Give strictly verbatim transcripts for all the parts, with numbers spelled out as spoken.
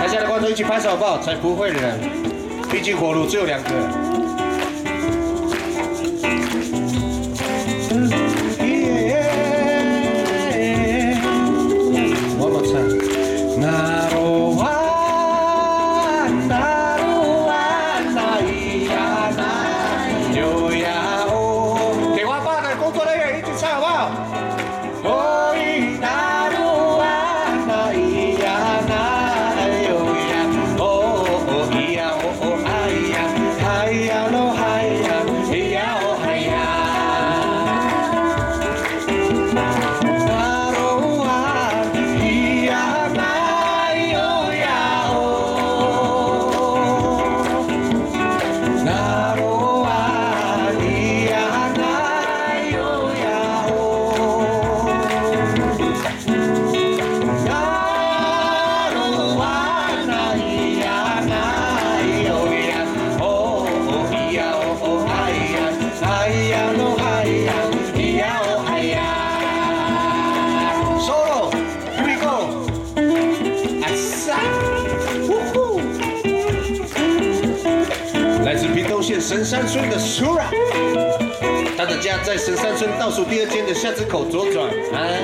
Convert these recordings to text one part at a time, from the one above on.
台下的观众一起拍手好不好？才不会的。 毕竟火炉只有两个。One more time. 给花爸的工作人员一起唱好不好？ Solo, here we go. 来自屏东县神山村的 Sora，他的家在神山村倒数第二间的巷子口左转，哎，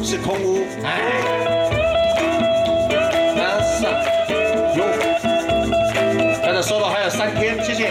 是空屋，哎。他的 solo 还有三天，谢谢。